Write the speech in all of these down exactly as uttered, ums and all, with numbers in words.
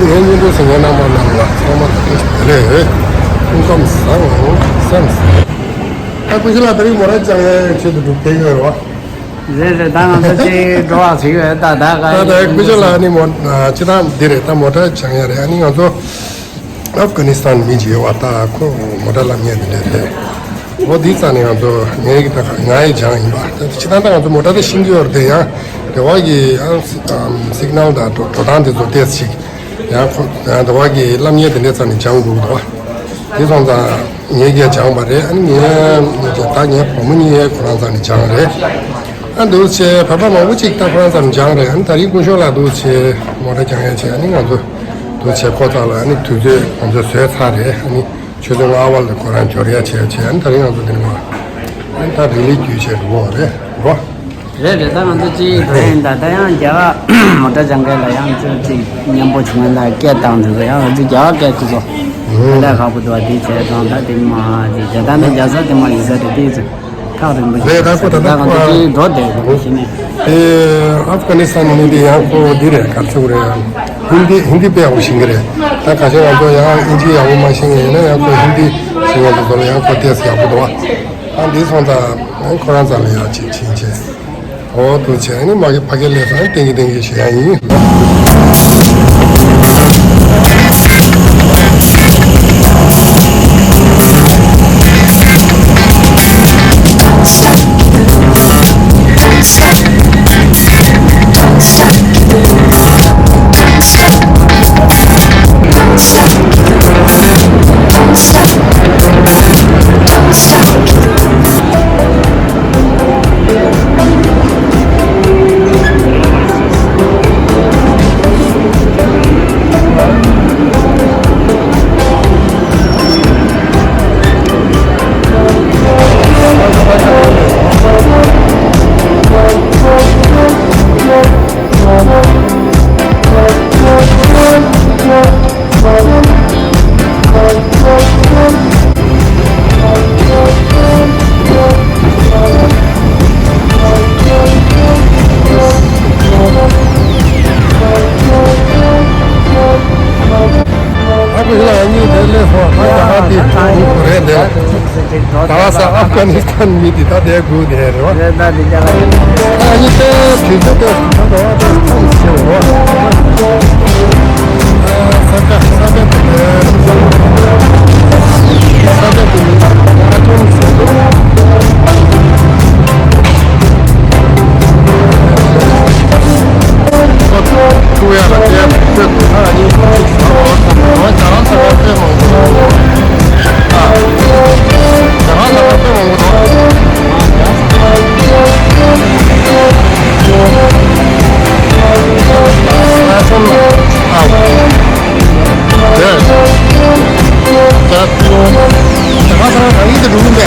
ངའི་བརྙན་འཕྲིན་གཟིགས་མཁན་རྣམ་པ་རྣམས་ལ་ཚང་མ་ལ་བཀྲ་ཤིས་བདེ་ལེགས། སྐུ་ཁམས་བཟང་། སེམས་བཟང་། ད་སྐུ་ཞབས་ལགས་ད་རིང་མོ་ཊ་སྦྱང་ཡའི་ཆེད་དུ་འགྲོ་བསྡད་ཡོད་རེད་བ། རེད་རེད། ད་ང་ཚོ་ཅིག་འགྲོ་བ་ཟིག་ཡོད། ད་ད་ག་ད་ད་སྐུ་ཞབས་ལགས་ནི་མོ་ཅི་ད་འདི་རེད། ད་མོ་ཊ་སྦྱང་ཡ་རེད། ཨ་ནི་ང་ཚོ་ཨབ་གྷ་ནི་སི་ཐན་མི་ཅིག་ཡོད་བ། ད་ཁོ་མོ་ཊ་སློབ་མཁན་དེ་འདྲ་རེད། འོ་འདི་རྩ་ནས་ང་ཚོ་ངའི་གི་ད་ང་ཡི་སྦྱང་ཡིན་པ། ད་ཅི་ད་ད་ང་ཚོ་མོ་ཊ་དེ་ཤེས་ཀྱི་ཡོད་རེད། དེ་ཡང་དེ་བ་གི་ཨ་སི་ཨམ་སིག་ནལ་དང་འགྲོ་འགྲོ་སྟངས་དེ་ཚོ་ཏོག་ཙམ་ཅིག་ཡང་ཁོ་ཡང་དེ་བ་གི་སློབ་གཉེར་དེ་འདྲ་རྩ་ནས་སྦྱང་དགོས་འདུག་བ། དེ་སོང་ཙང་ངས་ཀྱང་སྦྱངས་པ་རེད། ཨ་ནི་ངས་ད་ངའི་བུ་མོ་གཉིས་ཁོ་རང་རྩ་ནས་སྦྱངས་རེད། ཨ་འདུག་བྱས་བོད་པ་མང་པོ་ཅིག་ད་ཁོ་རང་རྩ་ནས་སྦྱངས་རེད། ཨ་ནི་ད་རིང་སྐུ་ཞབས་ལགས་འདུག་བྱས་མོ་ཊ་སྦྱང་ཡ་བྱས། ཨ་ནི་ང་ཚོ་འདུག་བྱས་ཁོ་རྩ་ལ་ཨ་ནི་དུས་ཚོད་ང་ཚོས་བཟོས་ཚར་རེད། ཨ་ནི་ཆུ་ཚོད་ལྔ་པ་ལ་ཁོ་རང་འབྱོར་ཡ་བྱས་བྱས། ཨ་ནི་ད་རིང་ང་ཚོ་འདི་ནས་མར་ཨ་ནི་ད་རི་ལི་བརྒྱུད་བྱས་འགྲོ་གི་རེད་འགྲོ། རེད་རེད། ད་ང་ཚོ་གཅིག་འགྲོ་ཡིན། ད་ད་ཡང་རྒྱ་གར་མོ་ཊ་སྦྱང་མཁན་ལ་ཡང་ཅིག་མཉམ་པོ་བྱུང་ཡིན། ད་སྐད་བཏང་དུས་ཡང་ང་ཚོ་རྒྱ་གར་སྐད་དེ་ཚོ་ད་ལས་ཁག་པོ་འདུག་བ། དེ་བྱས་ཙང་ད་དེ་མ་ཅིག་རྒྱ་ད་ནི་རྒྱ་ས་དེ་མ་ཡིན་ས་རེད། དེ་ཚོ་ཐག་རིང་པོ་ཞིག་རེད། ད་ཁོ་ད་ད་ད་ང་ཚོ་ཁོ་གཅིག་འགྲོ་བསྡད་འགྲོ་ཞིག་ནས། དེ་ཨབ་གྷ་ནི་སི་ཐན་མི་དེ་ཡང་ཁོ་འདི་རེད། ག་རེ་ཟེར་དགོས་རེད། ཧིན་དི་ཧིན་དི་དཔེ་ཡག་པོ་ཤེས་ཀྱི་རེད། ད་ཁ་ཤས་ང་ཚོ་ཡང་ཨིན་ཇི་ཡག་པོ་མ་ཤེས་མཁན་ཡིན་ན་ཡང་ཁོ་ཧིན་དི་ཤེས་མཁན་དེ་ཚོ་ལ་ཡང་ཁོ་ཏོག་ཙམ་ཡག་པོ་འདུག་བ། ཨ་འདི་སོང་ཙང་ཁོ་རང་རྩ་ལ་ཡག་ཅིག་ཕྱིན་ཆད། འོ་འདུག་བྱས་ནི་མ་གི་ཕ་གི་ལས་སང་ཏན་གི་ཏན་གི་ཞེ་ཡ་ཡིན། ཨ་ཁུ་ལགས་གཉིས་དེ་ལས་སོང་། ད་ད་ཧ་དེ་རེད་འདི། ད་ལ་ས་ཨབ་གྷ་ནི་སི་ཐན་མི་དེ་ད་དེ་དགོས་དེ་རེད་བ། རེད། ད་དེ་རྒྱ་ལ་ཡོད། ཨ་ནི་དེ་དུས་ཚོད་དེ་ད་དེ་བ་དེ་ཐམས་ཅད་བ། ས་ཆ་ས་ཆ་དེ་ས་ཆ་དེ་ཨ་ཐོན་ཟེར་དུས། ཁོ་ཐུག་ཡ་ལ་དེ་ཁོས་དུ་ཐག་གཉིས་ཁོ་གཅིག་ཟ་བ། ང་རྒྱ་གར་ས་ཁ་དཔེ་མང་པོ་འདུག་ཨ། རྒྱ་གར་ས་ཁ་དཔེ་མང་པོ་འདུག་ཨ་ཚོམ་ཨ། དེ། ད་དེ་ང་ཚོ་རང་ཡིན་དུ་འགྲོ་གི་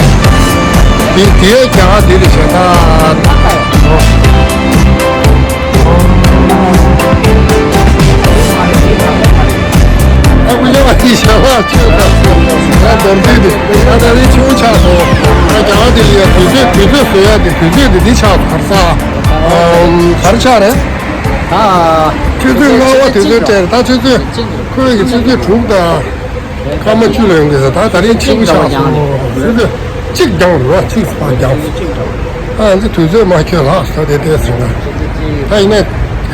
མེད། དེ་དེའི་རྒྱ་གར་དེ་རེད་བྱས་ན། ཨ་ཁུ་ཡ་བ་དེ་ཞལ་ལག་མཆོད་ད། ང་འདོར་དུས་དེ་ང་ད་རེས་ཆུང་ཆགས་སོང་། ང་རྒྱ་གར་དེ་ལ་ཡ་དུས་ཚོད་དུས་ཚོད་བཟོ་ཡ་དེ་དུས་ཚོད་དེ་འདི་ཆགས་སོང་། གར་ས་ཨམ་གར་ཆགས་རེད། ད་ཆུ་ཚོད་ལྔ་པ་དུས་ཚོད་སྤྲད། ད་ཆུ་ཚོད་ཁོའི་གི་ཆུ་ཚོད་དྲུག་དང་སྐར་མ་བཅུ་ལ་ཡོང་གི་ཟེར། ད་ད་རིང་ཆེ་བོ་ཆགས་སོང་། ཆུ་ཚོད་གཅིག་རྒྱང་རུ་གཅིག་ཕར་རྒྱང་། ཨ་འདི་དུས་ཚོད་མ་འཁྱོལ་ལ་ད་དེ་ཏོག་ཙམ་ད་ཡིན་ན་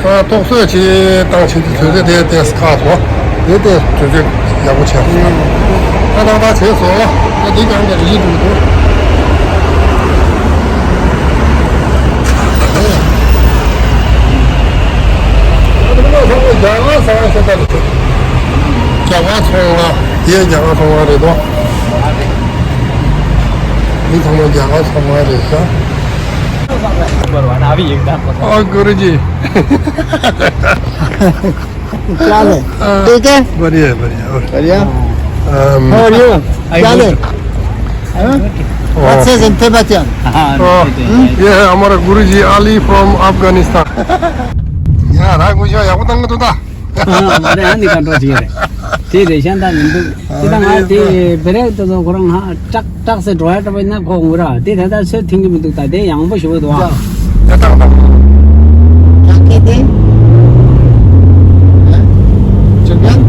ཁ་ཏོག་ཙམ་ཅིག་བཏང་བྱེད་དུས་ཚོད་དེ་ཏོག་ཙམ་ཁག་སོང་། དེ་ཏོག་ཙམ་དུས་ཚོད་ཡག་པོ་ཆགས་སོང་། ད་ཏག་ཏག་བྱས་སོང་། ད་འདི་གང་དེ་རེ་ཞིག་འགྲོ་གི་འདུག་རྒྱ་གར་ཚོང་ལ་དེ་རྒྱ་གར་ཚོང་ལ་རེད་དོ། འདི་ཚང་མ་རྒྱ་གར་ཚོང་ལ་རེད་ཤག་ཨ་གུ་རུ་ཇི། क्या हाल है? हाँ। ठीक है? बढ़िया है, बढ़िया। और बढ़िया? अम, How are you? क्या हाल है? हाँ? अच्छा, जिंदे बच्चा। हाँ, ओ, ठीक है। ये है हमारा गुरुजी अली from Afghanistan। ཡ་ར་ཀུ་ཤོ་ཡག་པོ་བཏང་གི་འདུག་ད། ཨ་མ་རེད། ཨ་ནི་ག་འགྲོ་ཅིག་རེད། དེ་རེད་ཤག་ད་མི་འདུག་དེ་ད་ང་དེ་བེ་རེག་དེ་ཚོ་ཁོ་རང་ཧ་ཀྲག་ཀྲག་ཟེར་འགྲོ་ཡ་འདྲ་པོ་ཡིན་ན་ཁོ་ངུ་ར་དེ་ད་ལྟ་ཚོད་ཐིང་གི་མི་འདུག་ད་དེ་ཡང་པོ་ཞུ་བ་འདུག་ཨ། ཡ་ཏག་ཏག་ཡ་ཁེ་དེ། ཅུ་ཡ་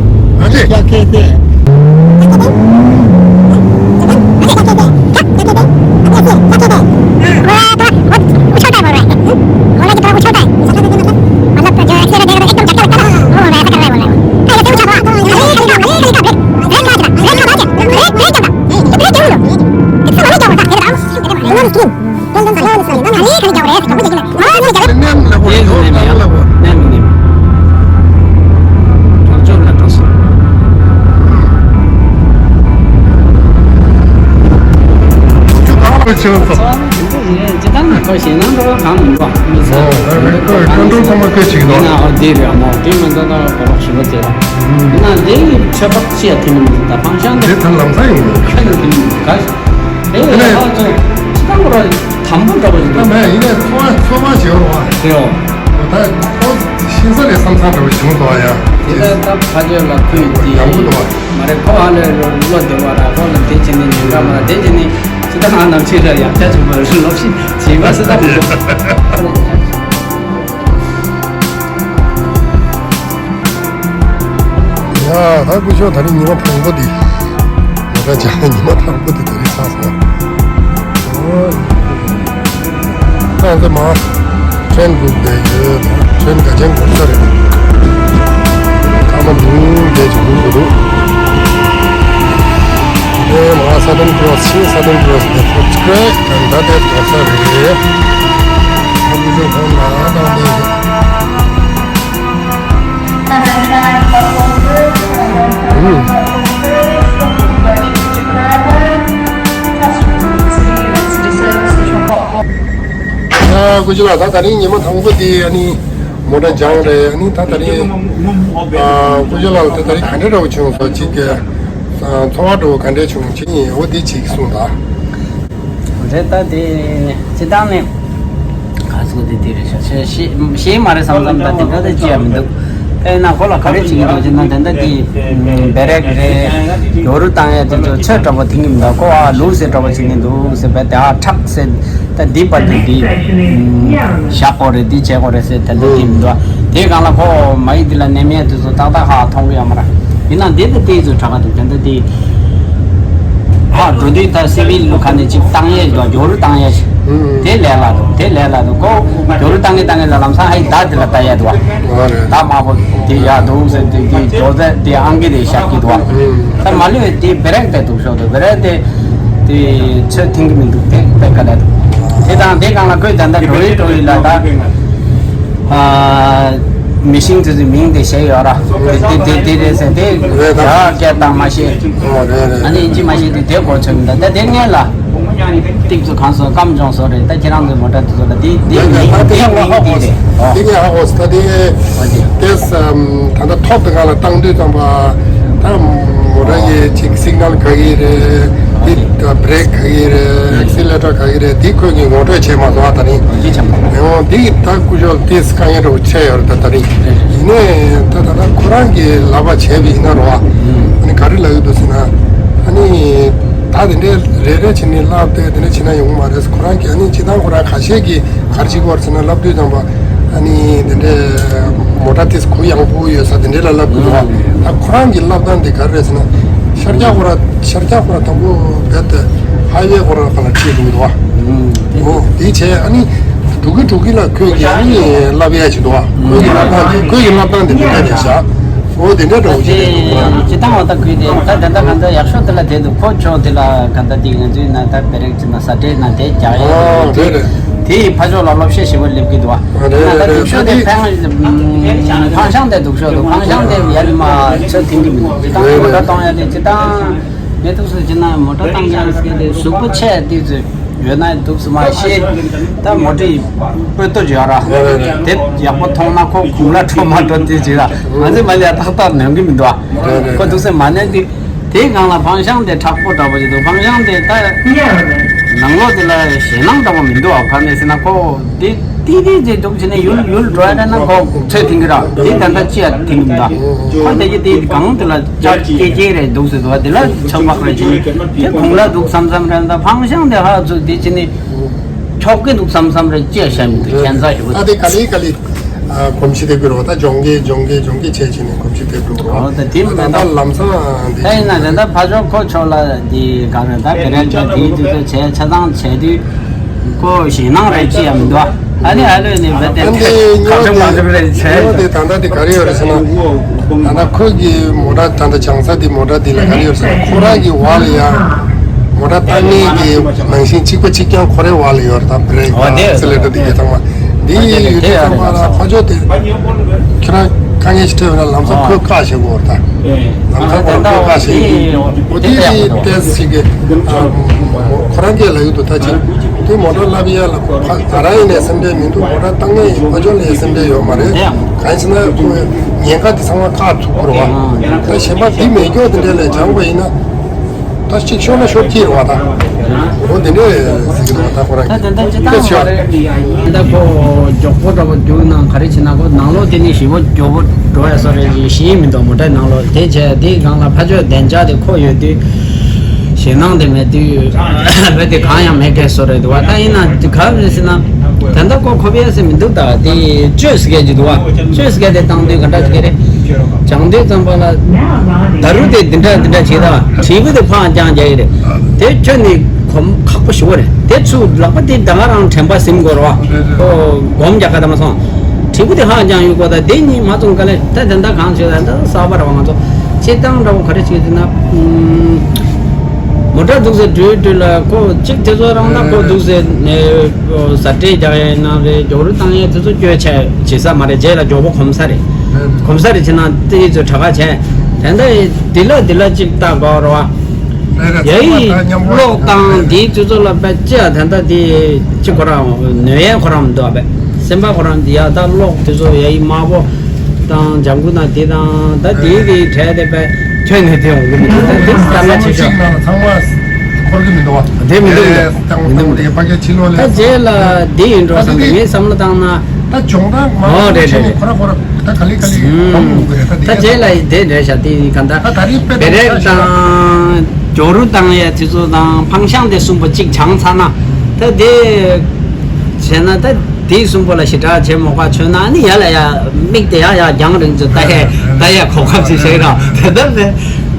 ཁྱེད་རང་ཁོ་ཞེད་སྣང་འགྲོ་བ་གང་མིན་པ་མི་ཚེ། ཨོ་ད་རེད། ཁོས་ཀྲོན་ཀྲོན་ཚང་མ་ཁོས་བྱེད་ཀྱི་འདུག་ཡིན་ན་ཨོ་དེ་རེད། ཨ་མོ་དེ་མི་འདུག་ད་གོ་ལོག་ཞུ་བ་དེ་རེད། ཡིན་ན་དེ་ཡི་ཆོས་པ་ཅི་ཡ་དེ་མི་འདུག་ད་ཕང་ཤང་དེ་དེ་ད་ལམ་སང་ཡིན་འདུག་ཁ་ཡིན་དེ་མི་འདུག་ག་ཞིག་དེ་ཡིན་ལས་ན་ཨོ་ཚོ་ཅི་ད་མོ་ར་དམ་པོ་འདྲ་བ་ཞིག་ད་འདུག་མེད། ཡིན་ནས་ཚོ་བ་ཚོ་བ་བྱེད་རོགས་ཨ། དེ་ཨོ། ད་ཁོ་ཤེས་ས་ལས་བསམ་བསམ་འདྲ་བ་བྱུང་འདུག་ཨ། ཡ་དེ་ལས་ད་ཕ་ཆོས་ལ་ཁོས་དེ་ཡག་པོ་འདུག་ཨ། མ་རེད། ཁོ་ཧ་ལས་བློ་བདེ་བ་ར། ཁོ་ལ་དེ་བྱས་ནས་ཉེན་ཁ་མ་ར། དེ་བྱས་ནས་ཅི་ད་ང་ནམ་ཕྱེད་ར་ཡག་ཆ་བྱུང་བ་རེད། ལོབས་ཤིག་བྱས་པ་སི་ད་མི་འདུག་ཡ་ད་སྐུ་ཞབས་ད་རིང་ཉི་མ་དང་པོ་འདི། ང་ད་ཅག་ཉི་མ་དང་པོ་འདི་ད་རིང་ཚར་སོང་། ཨོ། ད་འདི་མ་ཁྲེན་འདུག་བསྡད་ཡོད། ཁྲེན་ག་ཅན་འགོར་ས་རེད། ཁ་མ་འདུག་བསྡད་ཀྱི་འདུག་འདུག་ཨེ་མ་ས་དོན་ཀྲོས་ཤིང་ས་དོན་ཀྲོས་དེ་ཕོ་ཅི་ཀྲེ་ག་འདྲ་དེ་འགོར་ས་རེད། ཁ་མི་འདུག་ཁོང་ལ་ད་འདི། ཨ་ཀུ་ཅི་ལགས། ད་ད་རིང་ཉི་མ་དང་པོ་འདི་ཨ་ནི་མོ་ཊ་སྦྱངས་རེད། ཨ་ནི་ད་ད་རིང་ཨ་ཀུ་ཅི་ལགས་ད་ད་རིང་ག་འདྲ་འདྲ་བོ་བྱུང་སོང་། ཅིག་གི་ཚོར་བ་འདྲ་བོ་ག་འདྲ་བྱུང་ཅི་ཡིན། འོ་འདི་ཅིག་གསུངས་དང་། རེད། ད་དེ་སྤྱི་བཏང་ནས་ག་ཚོད་དེ་དེ་རེད་ཤག་ཤེས་ཤེས་མ་རེད་བསམ་བསམ། ད་དེ་འདྲ་དེ་ཅི་ཡང་མི་འདུག་དཔེར་ན་ཁོ་ལ་ག་རེ་བྱེད་ཀྱི་འདུག་ཅེ་ན། དེ་འདྲ་དེ་བེ་རེག་རེད། ཡོ་རུ་བཏང་ཡ་དེ་ཚོ་ཚོད་འདྲ་པོ་འཐེན་གྱི་མི་འདུག་ཁོ་ཨ་ལུག་སེ་འདྲ་པོ་བྱེད་ཀྱི་འདུག་ཟེར་བས། དེ་ཨ་ཁྲག་སེ་ད་འདི་པར་དུ་འདི་བཞག་དགོས་རེད། འདི་བྱེད་དགོས་རེད་ཟེར་དེ་འདྲ་དེ་མི་འདུག་དེའི་སྒང་ལ་ཁོ་མ་ཡི་འདི་ལ་ནེམ་ཡ་དེ་ཚོ་ཏག་ཏག་ཧ་མཐོང་གི་ཡོད་མ་རེད། ཡིན་ན་འདི་དེ་དེ་ཚོ་དྲག་ག་འདུག་དེ་འདྲ་དེ། ཨ་འགྲོ་དུས་ད་སི་ཝིལ་ལུ་ག་ནས་ཅིག་བཏང་ཡས་ཡོད། ཡོ་རུ་བཏང་ཡས་ཤིག་དེ་ལས་སླ་འདུག་དེ་ལས་སླ་འདུག་ཁོ་ཡོ་རུ་བཏང་གི་བཏང་གི་ལ་ལམ་སང་ཨ་ཡི་ད་དེ་ལ་ལྟ་ཡས་འདུག་བ། ད་དམར་པོ་དེ་ཡག་འདུག་ཟེར་དེ་དེ་ཇོ་ཟེར་དེ་ཨང་ཀི་དེ་བཞག་གི་འདུག་བ། ད་མ་ལུས་དེ་བེ་རེག་དེ་འདུག་ཤོག་འདུག་བེ་རེག་དེ་དེ་ཚོད་འཐེན་གི་མི་འདུག་དེ་དཔེ་དཀའ་ལས་འདུག་དེ་དང་དེ་སྒང་ལ་ཁོས་ད་ལྟ་འགྲོ་ཡི་འགྲོ་ཡི་ལ་ད། ཨ། མི་ཤིང་དེ་ཚོའི་མིང་དེ་བཤད་ཡོད་ར། དེ་དེ་དེ་དེ་རེད་ཟེར་དེ་རེད་ད། རྒྱ་སྐད་དང་མ་ཤེས། ཨོ་རེད་རེད། ཨ་ནི་ཨིན་ཇི་མ་ཤེས་དེ་དེ་གོ་ཆོད་མི་འདུག་ད་དེ་སྔོན་ལ་ཏིག་ཙུ་གང་སོང་སྐམ་བྱུང་སོང་རེད། ད་ཁྱེད་རང་ཚོའི་མོ་ཊ་དེ་ཚོ་ལ་དེ་དེ་རེད་མིང་ད་དེ་དེ་མིང་ཧ་དེ་གོ་རེད། ཨོ་དེ་ངས་ཧ་གོ་སོང་། ད་དེ་ཨོ་དེ་དེ་ད་ལྟ་ཐོག་དེ་སྒང་ལ་བཏང་དུས་ཙམ་པ་ད་མོ་ཊ་ཡི་ཅིག་སིག་ནལ་ག་གི་རེད། དེ་ད་བྷི་རེག་ག་གི་རེད། ཨེག་སི་ལེ་ཊར་ག་གི་རེད། དེ་ཁོས་ཀྱིས་ངོ་སྤྲོད་བྱས་མ་སོང་ཨ། ད་རིང་ཡང་དེ་ད་སྐུ་ཞབས་ཏིས་དཀའ་ངལ་འདྲ་བོ་ཆེ་ཡོད་རེད། ད་ད་རིང་ཡིན་ནའི་ད་ད་ད་ཁོ་རང་གིས་ལབ་པ་བྱས་པ་ཡིན་ན་རོ། ཨ་ནི་ག་རེ་ལབ་ཡོད་འདུག་ཟེར་ན། ཨ་ནི་ད་དེ་འདྲའི་རེ་རེ་བྱས་ནས་ལབ་སྟེ་དེ་འདྲ་བྱས་ན་ཡོང་གི་མ་རེད། ཁོ་རང་གིས་ཨ་ནི་སྤྱིར་བཏང་ཁོ་རང་ཁ་ཤས་ཀྱིས་ག་རེ་བྱེད་ཀྱི་ཡོད་རེད་ཟེར་ན། ལབ་དུས་ཙམ་པ་ཨ་ནི་དེ་འདྲའི་མོ་ཊ་ཏིས་གུ་ཡངས་པོ་ཡོད་ས་དེ་འདྲའི་ལ་ལབ་དགོས་འདུག་བ། ད་ཁོ་རང་གི་ལབ་སྟངས་དེ་ག་རེ་རེད་ཟེར་ན། ཤར་རྒྱག་ཁོ་ར་ཤར་རྒྱག་ཁོ་ར་དང་པོ་རྦད་དེ་ཧའི་ཝེ་ཁོ་ར་ག་ལ་ཁྲིད་འདུག་འདུག་བ། ཨོ་དེ་བྱས་ཨ་ནི་འགྲོ་གི་འགྲོ་གི་ལ་ཁོས་ཀྱིས་ཨ་ནི་ལབ་ཡ་ཅིག་འདུག་བ། ཁོས་ཀྱིས་ལབ་སྟངས་དེ་ཁོས་ཀྱིས་ལབ་སྟངས་དེ་མི་འདྲ་རེད་ཤག་ཨོ་དེ་འདྲ་འདྲ་བོ་ཅིག་རེད་འདུག་བ། ཅི་ལྟ་བ་ད་ཁོས་དེ་ད་ད་ད་ག་ད་ཡག་ཤོས་དེ་ལ་བསྡད་འདུག་ཁོ་ཕྱོགས་དེ་ལ་ག་ད་དེ་ང་ཚོའི་ན་ད་བེ་རེག་ཅིག་ན་ས་ཏྲེ་ན་དེ་རྒྱག་ཡ་ཨོ་དེ་རེད། དེ་ཡི་ཕ་ཕྱོགས་ལ་སློབ་བཤད་ཞིབ་པོ་སླེབས་ཀྱི་འདུག་བ། ཨ་རེད་ན་ད་རེད་རེད། སྡུག་ཤོས་དེ་ད་དེ་ཕང་ཤང་དེ་སྡུག་ཤོས་འདུག་ཕང་ཤང་དེ་ཡར་མར་ཚུར་འཐེན་གྱི་མི་འདུག་ཅི་ལྟ་རེད་མོ་ཊ་རེད། གཏོང་ཡ་དེ་ཅི་ལྟ་ངས་ཐུགས་སུ་ཅི་ན་མོ་ཊ་བཏང་ཡ་ཟེར་དེ་གཟུགས་པོ་ཆེ་དེ་ཚོས་ཡོད་ན་འདུག་སུ་མ་ཤེས། ད་མོ་ཊའི་སྤོས་ཏོ་ཡོད་ར་རེད་རེད། དེ་ཡག་པོ་མཐོང་ན་ཁོ་གུང་ལ་ཁྲོ་མ་འགྲོ་དེ་ཅི་ར་ང་ཚོས་མ་ལས་ཏག་ཏག་ནོན་གྱི་མི་འདུག་ཨ། རེད་རེད། ཁོ་འདུག་སེ་མ་ནོན་དེ། དེའི་སྒང་ལ་ཕང་ཤང་དེ་མཁྲེགས་པོ་འདྲ་པོ་ཞིག་འདུག་ཕང་ཤང་དེ་ད་ནང་ལོགས་དེ་ལ་ཞེད་སྣང་འདྲ་པོ་མི་འདུག་ཨ། ག་ནས་ཟེར་ན་ཁོ་དེ་ཏི་ཏི་ཅིག་འདུག་བྱས་ནས་ཡུལ་ཡུལ་འགྲོ་ཡ་རེད་ན་ཁོ་ཚོས་འཐེན་གི་ར། དེ་ད་ལྟ་ཅི་ཡ་འཐེན་གི་མི་འདུག་ཁོ་དེ་གི་དེ་སྒང་དེ་ལ་ཅག་སྐྱེ་སྐྱེ་རེད་འདུག་ཟེར་འདུག་ཨ། དེ་ལ་ཆགས་པ་རེད་ཅིག་དེ་གུང་ལ་འདུག་བསམ་བསམ་རེད། ད་ཕང་ཤང་དེ་ཧ་ཚུགས་དེ་བྱས་ནས་འཁྱོག་གི་འདུག་བསམ་བསམ་རེད། ཅི་ཡ་བཤད་མི་འདུག་ཁྱད་མཚར་ཞེ་པོ་ད་དེ་ག་ལེ་ག་ལེ། ཨ་གོམས་གཤིས་དེ་དགོས་རེད་བ། ད་སྦྱོང་གི་སྦྱོང་གི་སྦྱོང་གི་བྱས་བྱས་ནས་གོམས་གཤིས་ འོ་ད་དེ་མེད་ད། ད་ལམ་སང་ད་ཡིན་ན་དེ་ད་ཕ་ཇོ་ཁོ་ཕྱོགས་ལ་དེ་ག་རེ་ད་དེ་རེད་ད། དེའི་དུས་ཚོད་བྱས་ཆ་ཚང་བྱས་དུས་ཁོ་ཞེད་སྣང་རེད་ཅི་ཡང་མི་འདུག་ཨ་ནི་ཨ་ལོས་ནི་བེད་དེ་ཨ་འདི་ཁ་ཁྲོམ་མ་ཐུབ་རེད་བྱས། ཉོ་དེ་ད་ལྟ་དེ་ག་རེ་ཡོད་རེད་ཟེར་ན། ད་ལྟ་ཁོ་གི་མོ་ཊ་ད་ལྟ་བྱང་ས་དེ་མོ་ཊ་དེ་ལ་ག་རེ་ཡོད་ཟེར་ན། ཁོ་རང་གི་བར་ལ་ཡ་མོ་ཊ་བཏང་མཁན་གྱི་ནང་བཞིན་གཅིག་པ་གཅིག་རྐྱང་ཁོ་རའི་བར་ལ་ཡོད་རེད། ད་བྷི་རེག་དང་ཨེག་སི་ལེ་ཊར་དེ་གའི་ཚང་མ་འདི་ཡོད་དུས་ཚང་མ་ལ་ཕ་ཇོ་དེ་ཁྱེད་རང་དཀའ་ངལ་ཞིག་འཕྲད་ཡོད་ན་ལམ་སང་ཁོས་བཀག་བཞག་གོ་རེད་ད། ལམ་ཁ་བར་ཁོས་བཀག་བཞག་གི་འོ་དེ་དེ་ཏེས་ཞིག་གི་ཁོ་རང་གིས་ལབ་ཡོད་འདུག་ད་ཅིག་དེ་མོ་ཊ་ལབ་ཡ་ལ་ཁོ་ཕ་ང་རང་ཡིན་ནའི་སེམས་ཁྲལ་མི་འདུག་མོ་ཊ་བཏང་མཁན་ཡིན་ཕ་ཇོ་ལ་ཡང་སེམས་ཁྲལ་ཡོད་མ་རེད། གང་ཡིན་ཟེར་ན་ཁོས་ཉེན་ཁ་དེ་ཚང་མ་བཀག་ཐུབ་ཀྱི་རེད་བ། ད་གཞན་པ་འདི་མེད་སྐྱོ་དེ་འདྲ་ལས་སྦྱངས་པ་ཡིན་ན། ད་གཅིག་ཤོར་ན་ཤོར་གྱི་རེད་བ་ད། འོ་དེ་འདྲས་ཟེར་གྱི་འདུག་ད་ཁོ་རང་ད་དེ་འདྲ་ཅི་ལྟ་ཤོར་བ་རེད། ད་ཁོ་མགྱོགས་པོ་འདྲ་པོ་རྒྱུགས་ན་ག་རེ་བྱེད་ན་ཁོ་ནང་ལོགས་དེ་ནི་ཞེ་པོ་མགྱོགས་པོ་འགྲོ་ཡ་ས་རེད། ཞེད་མི་འདུག་མོ་ཊའི་ནང་ལོགས་དེ་བྱས་དེའི་སྒང་ལ་ཕ་ཇོ་བདེ་འཇགས་དེ་ཁོ་ཡོད་དུས་ཞེད་སྣང་དེ་མེད་དུས་བས་དེ་གང་ཡང་མེད་མཁན་བཟོ་རེད་འདུག་བ། ད་ཡིན་ན་དེ་ག་རེ་ཟེར་ན། ད་ལྟ་ཁོ་ཁོ་པའི་སེ་མི་འདུག་ད་དེ་བཅོས་སི་གེ་ཅིག་འདུག་བ། བཅོས་སི་གེ་དེ་བཏང་དུས་ག་འདྲ་ཅིག་རེད། བྱང་དུས་ཙམ་པ་ལ་ད་རུ་དེ་འདི་འདྲ་འདི་འདྲ་བྱེད་ད། དྲིལ་བུ་དེ་ཕར་འགྱངས་རྒྱག་གི་རེད། དེ་ཁྱོད་ནི་གོམ་ཁག་པོ་ཞུ་བ་རེད། དེ་ཚུར་ལག་པ་དེ་ད་ག་རང་དྲན་པ་ཟིན་དགོས་རེད་བ། ཁོ་སྒོམ་རྒྱག་ག་ད་མ་སོང་། དྲིལ་བུ་དེ་ཧ་ཅང་ཡོད་གོ་ད་དེ་གཉིས་མ་བཙུམ་ག་ལེ་ད་དེ་འདྲ་གང་བྱེད་ད་ད་གསར་པ་རེད་བ། ང་ཚོ་སྤྱིར་བཏང་འདྲ་བོ་ག་རེ་བྱེད་ཟེར་ན། མོ་ཊ་འདུག་སེ་འགྲུལ་འགྲུལ་ལ་ཁོ་གཅིག་དེ་ཚོ་རང་ད་ཁོ་འདུག་སེ་ནས་ཟ་འདྲེ་རྒྱག་ཡ་ཡིན་ན་རེད། མགྱོགས་རུ་བཏང་ཡ་དེ་ཚོ་སྐྱོ་ཆ་བྱེད་ས་མ་རེད། རྗེས་ལ་མགྱོགས་པོ་གོམས་ས་རེད། གོམས་ས་རེད་བྱས་ན་དེ་ཡི་ཚོ་དྲག་ག་བྱས། དེ་འདྲ་འདི་ལ་འདི་ལ་གཅིག་ལྟ་དགོས་རེད་བ། ཡ་ཡི་གློག་བཏང་དེའི་དུས་ཚོད་ལ་པད་ཅི་ཡ་ད་ལྟ་དེ་ཅི་ཁོ་རང་ནོད་ཡས་ཁོ་རང་མི་འདུག་ཨ་པད་སེམས་པ་ཁོ་རང་འདི་ཡ་ད་གློག་དེ་ཚོ་ཡ་ཡི་དམར་པོ་དང་ལྗང་གུ་ན་དེ་དང་ད་དེའི་དེའི་གྲས་དེ་པད་ཁྱོད་ནས་དེ་འོང་གི་མི་འདུག་ད་དེ་ལྟ་ན་ཆེ་ཤོས་ཚང་མ་འཁོར་གི་མི་འདུག་བ། དེ་མི་འདུག་མི་འདུག་མི་འདུག་ད་རྗེས་ལ་དེ་ཡིན་འགྲོ་བསམ་གི་ངས་བསམ་བློ་བཏང་ན། ད་སྦྱོང་བརྡར་མང་ཨོ་པོ་རེད་བྱས་རེད་ནས་ཁོ་ར་ཁོ་ར་ད་ག་ལེ་ག་ལེ་ཨུམ། གོམ་ལོག་གི་རེད། ད་ད་དེ་རྗེས་ལ་ཡི་དེ་རེད་ཤག་དེ་ག་འདྲ་ད་ད་རིང་དཔེ་བེ་རེག་དང་ཇོ་རུ་བཏང་ཡ་དེ་ཚོ་དང་འཕང་ཤང་དེ་གསུམ་པོ་གཅིག་བྱང་ཚར་ན་ད་དེ་བྱས་ན་ད་དེ་གསུམ་པོ་ལ་ཞེ་དྲག་བྱེད་མོག་པ་ཆོད་ན་ཨ་ནི་ཡ་ལ་ཡ་མིག་དེ་ཡ་ཡ་རྒྱང་རིང་ཚོ་ད་ཡ་ད་ཡ་གོ་སྐབས་ཅིག་བྱས་ར་དེ་ལྟར་རེད།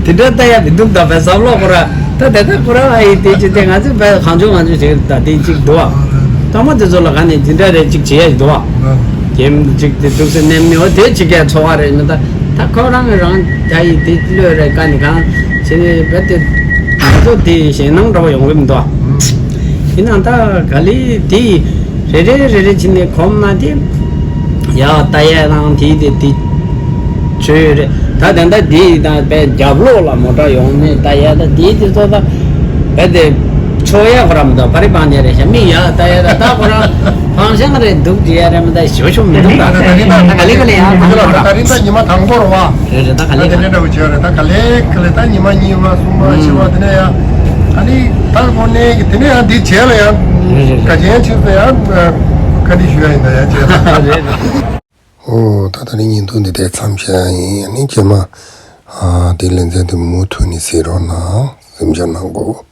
དེ་འདྲ་ལྟ་ཡ་མི་འདུག་ད་བས་བསམ་བློ་ཁོ་ར་ད་དེ་ལྟར་ཁོ་ར་ཨ་ཡི་དེ་ཅི་དེ་ང་ཚོས་བས་གང་བྱུང་མང་བྱུང་བྱེད་ད་དེ་གཅིག་འདུག་ཨ། ཐ་མ་དེ་ཚོ་ལ་ག་ནས་འདི་འདྲ་རེ་གཅིག་བྱེད་ཡ་འདུག་ཨ། རྒྱན་གཅིག་དེ་འདུག་སེ་ནེམ་ནེ་འོ་དེ་གཅིག་གས་འཚོ་བ་རེད་མི་ད་ད་ཁོ་རང་རང་ད་ཡི་དེ་བློས་རེ་ཀ་ནི་གང་བྱེད་ནས་བས་དེ་ང་ཚོ་དེ་ཞེད་སྣང་འདྲ་བ་ཡོང་གི་མི་འདུག་ཨ། ཡིན་ནའང་ད་ག་ལེ་དེ་རེ་རེ་རེ་རེ་བྱེད་ནས་གོམས་ན་དེ་ཡ་ལྟ་ཡ་རང་དེ་དེ་དེ་བྱོས་ཡོད་རེད། ད་དེ་འདྲ་དེ་ཡི་ད་བས་རྒྱབ་ལོགས་ལ་མོ་ཊ་ཡོང་ནས་ལྟ་ཡ་ད་དེ་དེ་ཚོ་ད་བས་དེ་ཆོ་ཡ་ཁོ་ར་མི་འདུག་པ་རི་པང་ནས་རེད་ཤ་མི་ཡ་ལྟ་ཡ་ད་ད་ཁོ་རང་ཧང་ཤང་རེད་འདུག་དེ་ཡ་རེད་མི་ད་ཞོ་ཤོ་མི་འདུག་ད་ད་ག་ལེ་ག་ལེ་ཡ་ད་ག་ལེ་ག་ལེ་ཡ་ད་ག་ལེ་ག་ལེ་ད་ད་ག་ལེ་ག་ལེ་ད་ག་ལེ་ག་ལེ་ད་ཉི་མ་གཉིས་པ་གསུམ་པ་བཞི་པ་དེ་ནས་ཡ་ཨ་ནི་ད་དངོས་གནས་ཀྱི་དེ་ནས་ཡང་འདི་བྱས་ལ་ཡང་རེད་རེད་ག་ཅན་ཆེད་དུ་ཡང་བཀའ་འདྲི་ཞུ་ཡ་ཡིན་ད་ཡ་བྱས་ལ་རེད་རེད། ཨོ་ད་ད་ནི་བརྙན་ཐུང་འདི་དེ་མཚམས་བཞག་ཡིན། ཨ་ནི་རྗེས་མ་ཨ་དེ་ལེ་ཚན་དེ་མུ་མཐུད་ནས་གཟིགས་རོགས་གནང་། གཟིམ་འཇག་གནང་གོ།